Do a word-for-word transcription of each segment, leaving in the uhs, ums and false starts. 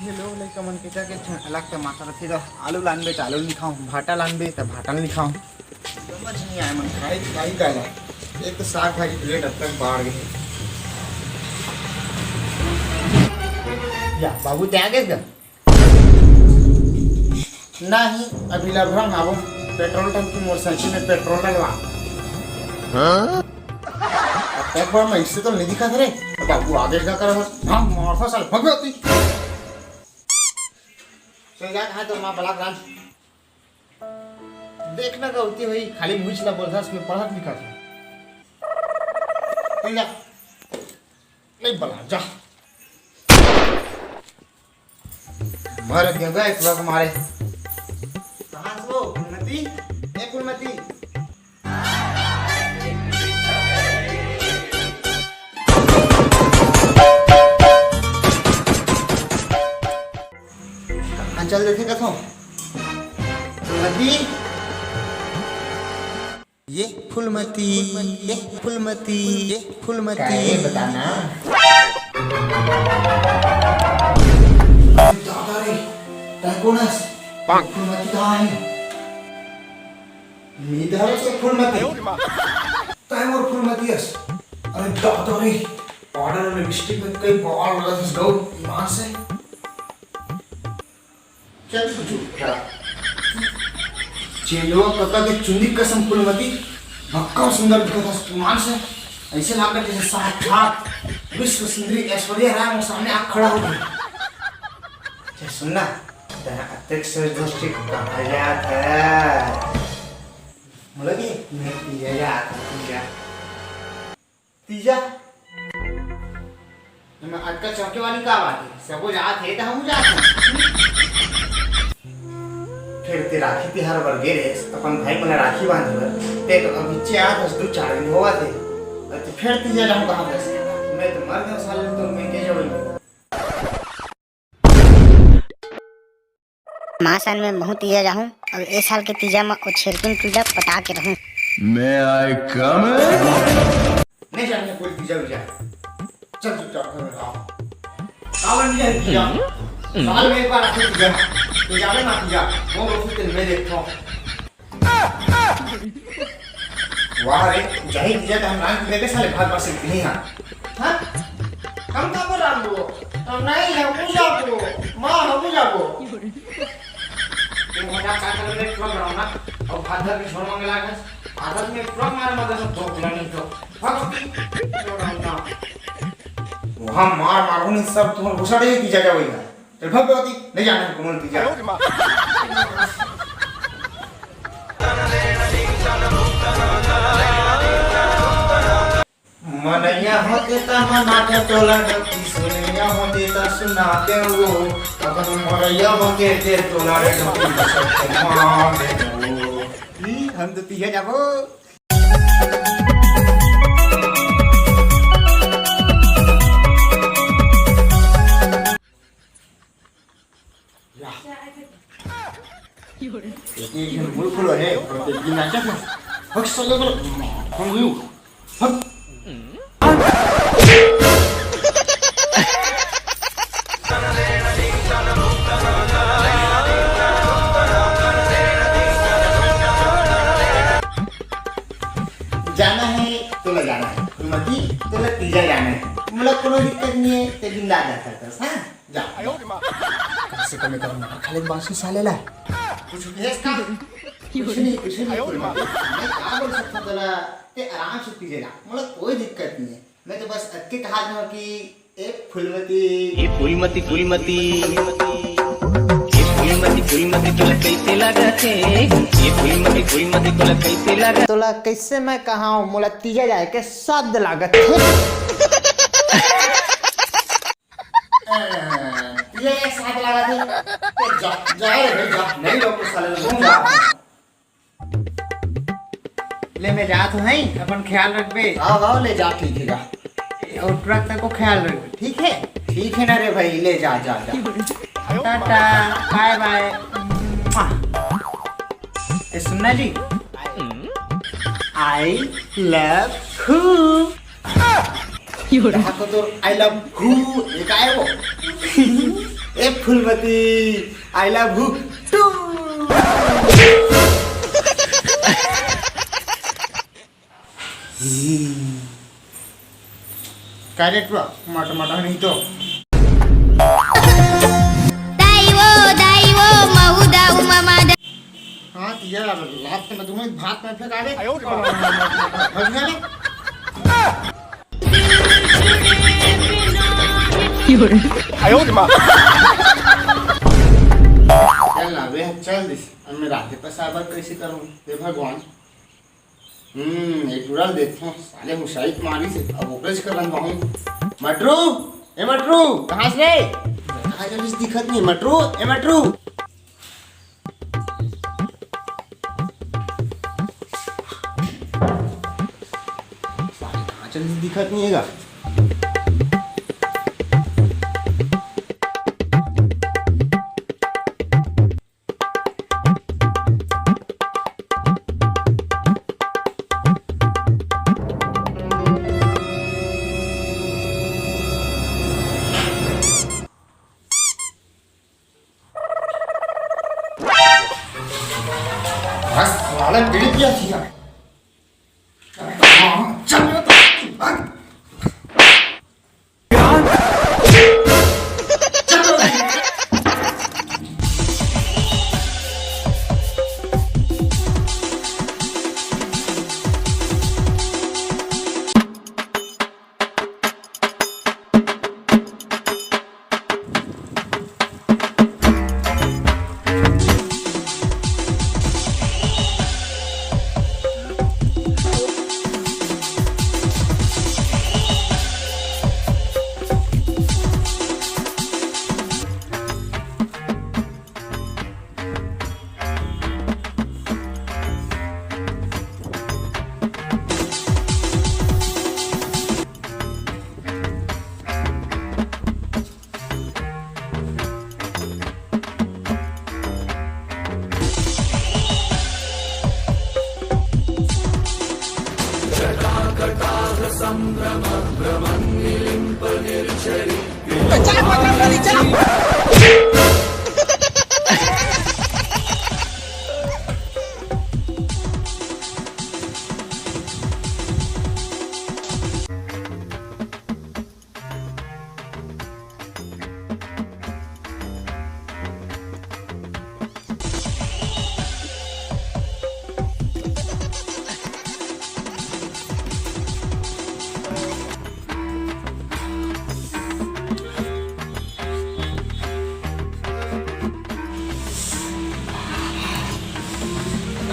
ये लोग लइका मन के जाके छ-, अलग तमाशा रथे गा। आलू लानबे त आलू नी खाऊं, भाटा लानबे त भाटा नी खाऊं। समझ नहीं आया मन खाए खाई का ला। एक तो साग भाजी रेट अब तक बाढ़ गए। या बाबू ते आ गए गा? नहीं, अभी लभरम आबो। पेट्रोल टंकी मोर सची में पेट्रोल डलवा। हाँ? अब तक बार मैं इससे तो नहीं दिखा था रे। बाबू आगे का कर बस। हाँ, मारता साल भगवती। चल जा, कहाँ तो माँ बला ब्रांच। देखना का होती हुई, खाली मुझ ला बोलता, उसमें पढ़त लिखा था। चल जा। नहीं बला, जा। मर गया एक बार मारे। कहाँ से हो, फूलमती? ए फूलमती। कहाँ चल देथे कथो? फूलमती। ये फूलमती, ये फूलमती, ये फूलमती। काहे बताना? दादा रे, तै कोन हस? फूलमती कहाँ है? नी धरो से फूलमती। तै मोर फूलमती हस। अरे दादा रे, पाउडर और लिपस्टिक में कई बवाल लगत हस गौ, ईमान से। चल तू चुप रह। चेंडुआ कका के चुंदी कसम फूलमती, भक्कम सुंदर दिखत हस ईमान से। ऐसे लागत जैसे साक्षात विश्व सुंदरी ऐश्वर्या राय मोर सामने आ खड़ा हो गई। अच्छा सुन ना, तेरा अतिक से दोस्ती कहाँ जात है? बोला कि मैं पिया जात हूँ, पिया। तीजा? एमा अतका चौंके वाली का बात हे? सबो जात हे त हमहू जात हन। फेर ते राखी तिहार बर गे रेहेस, अपन भाई मन ला राखी बांधे बर। ते तो अभिच्चे आत हस, दू चार दिन होवत हे। अउ ते फेर तीजा जाहूं कहात हस? मैं तो मर गेंव साले, तो मैं के जवई। माँ सन में महूँ तीजा जाहूँ, अउ ए साल के तीजा म ओ छेरकिन टुरी ला पटा के रहूँ। May I come in? नहीं जाने कोई तीजा वीजा। चल चुपचाप घर में रहो। काबर नहीं जाए तीजा? साल में एक बार आथे तीजा। तो जावे ना तीजा। वो रोटी तेल में देखता हूँ। वाह रे, जाही तीजा तो हम रांध के देते साले भात बस इतनी हाँ। हाँ? हम काबर रांधबो? हम नहीं, हम बुझाबो। माँ, हम बुझाबो। ये मजाक का कर रहे, क्यों बनाओ ना? अब भात धर के छोड़ मांगे लागे। आदत में क्यों मारे मदद से दो किलो नहीं तो। भाग उसकी। क्यों बनाओ ना? वहाँ मार मारूंगी सब, तुम्हें घुसा देगी तीजा जाओ इधर। चल भाग बेवती, नहीं जाना है कोमल तीजा। मनैया होते त मना के तोला डबकी, सुनैया होते त सुना दे वो। अगर मरैया होते ते तोला डबकी, सब मार दे वो। ई, हम तो तीहे जाबो। या। एक, एक झन मुड़ खुलो हे, और एक दिन नाचा था। हक साले को, कौन हुई? हक। जाना है, तोला जाना है। मती, तोला तीजा जाना है। मोला कोनो दिक्कत नहीं है, ते बिंदास जा सकता है, हाँ? जा, जा। कम से कम एकर मार खा ले बांसुरी साले ला। कुछ भेज का? कुछ नहीं, कुछ नहीं, कोई बात नहीं। मैं का बोल सकता तोला? ते आराम से पी लेना, मोला कोई दिक्कत नहीं है। मैं तो बस अतके कहा था कि ए फूलमती। ए फूलमती, फूलमती। ए फूलमती, फूलमती, तोला कैसे लागत हे? ए फूलमती, फूलमती, तोला कैसे लागत? तोला कैसे मैं कहा हूँ, मोला तीजा जाए के साथ लागत हे। ए, ये एक साथ लगा दे। तो जा, जा रे भाई, जा। नहीं लोग को साले लोग घूम रहा है। ले, मैं जात हूँ, हैं? अपन ख्याल रखबे। हाँ, हाँ, ले जा, ठीक है, जा। और ट्रक तक को ख्याल रखबे, ठीक है? ठीक है ना रे भाई, ले जा, जा, जा। टाटा, बाय बाय। ए, सुनना जी, I love you। कहा तो तोर I love who, ये का है वो? ए Phoolmati, I love you too। का रे टुरा, मट मटा नहीं तो। दाई वो, दाई वो, महू दाऊ मामा दा- हाँ, तिया लात में दूंगा, भात में फेंका दे। आयो रे माँ। भग गया ना? चल ना बे, चल दिस। अब मैं राधे पसार बर कैसे करूँ? हे भगवान। हम्म, ये टुरा ल देखथों, साले हुसाई मारिस हे, अब ओकरेच करन बाहूँ। मटरू, ए मटरू, कहाँ से रे? कहाँ जल्दी से दिखत नहीं, मटरू, ए मटरू। साले कहाँ जल्दी से दिखत नहीं हे गा। बस, साले बीड़ी पिया थी यार। चल, चल।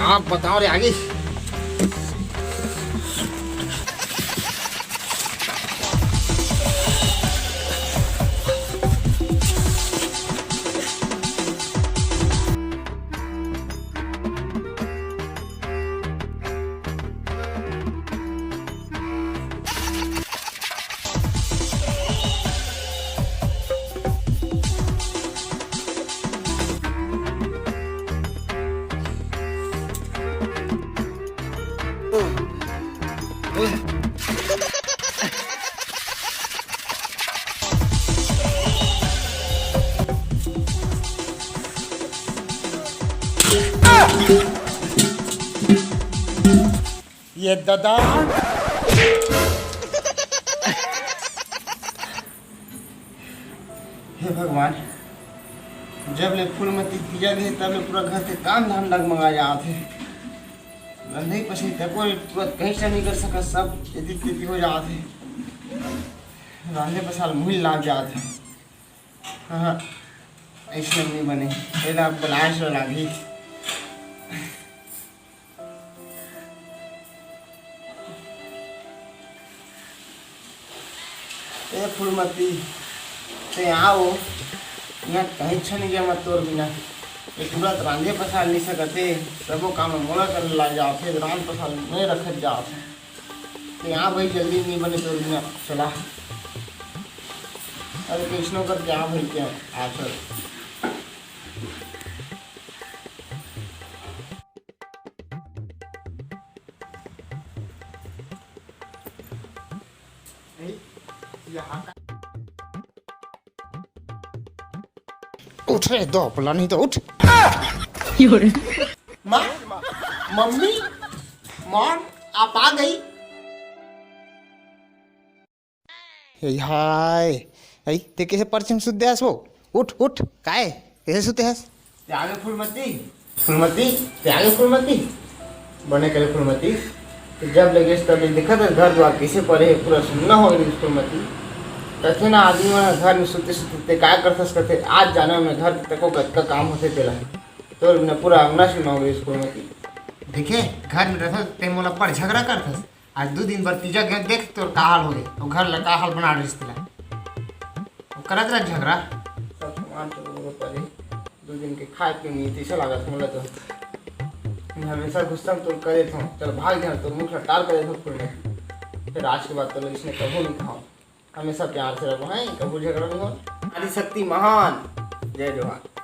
आप बताओ रे आगे। ये दादा। हे भगवान, जब ले फूलमती पिया गे, तब ले पूरा घर के काम धाम डगमगा जात हे। रंधई पसई तको ले तुरंत कहीं से नहीं कर सकत, सब एती तेती हो जात हे। रांधे पसाल मुहिल लाग जात हे। हाँ, हाँ, ऐसे नहीं बने, एला बुलाए से लागी। ए फूलमती, ते आओ, मैं कहीं छन गया मैं तोर बिना। ये तुरंत रांधे पसार नहीं सकते, सबो काम मोला कर ला जाओ, फिर रांध पसार नहीं रखत जाओ। ते आ भाई, जल्दी नहीं बने तोर बिना, चला। अरे, कइसनो करके आ भाई, क्या आ चल। ए, यहाँ का उठ रे, दो बोला नहीं तो उठ। माँ, मम्मी, मॉम, आप आ गई? ए हाय, ए, ते कैसे परछम सुत देहस वो? उठ, उठ, काय? कैसे सुते हस? ते आगे फूलमती, फूलमती, ते आगे फूलमती। बने करे फूलमती। तो जब ले गेस तब ले देखत हस घर दुआर कैसे पड़े हे, पूरा सुन्ना हो गइस फूलमती। कथे ना आदमी मन घर में सुते सुते ते काय करथस कथे, आज जाना मैं घर तको कतका काम होथे तेला। तोर बिना पूरा अंगना सुन्ना हो गइस फूलमती। देखे, घर में रहथस ते मोला पर झगड़ा करथस। आज दू दिन बर पिज्जा के देख तोर का हाल हो गे, अउ घर ला का हाल बना रहिस तेला। अउ करत रह झगड़ा। सब सामान तो रोड पर हे, दू दिन के खाए पीए नहीं तैसे लागत मोला तो। मैं हमेशा गुस्सा में तोर करे थो, चल भाग जा, तोर मुख ला टार करे थो फूलमती। फिर आज के बाद तो इसने कभू नहीं खाओ, हमेशा प्यार से रहो, हैं, कभू झगड़ा नहीं हो। आदि शक्ति महान, जय जोहार।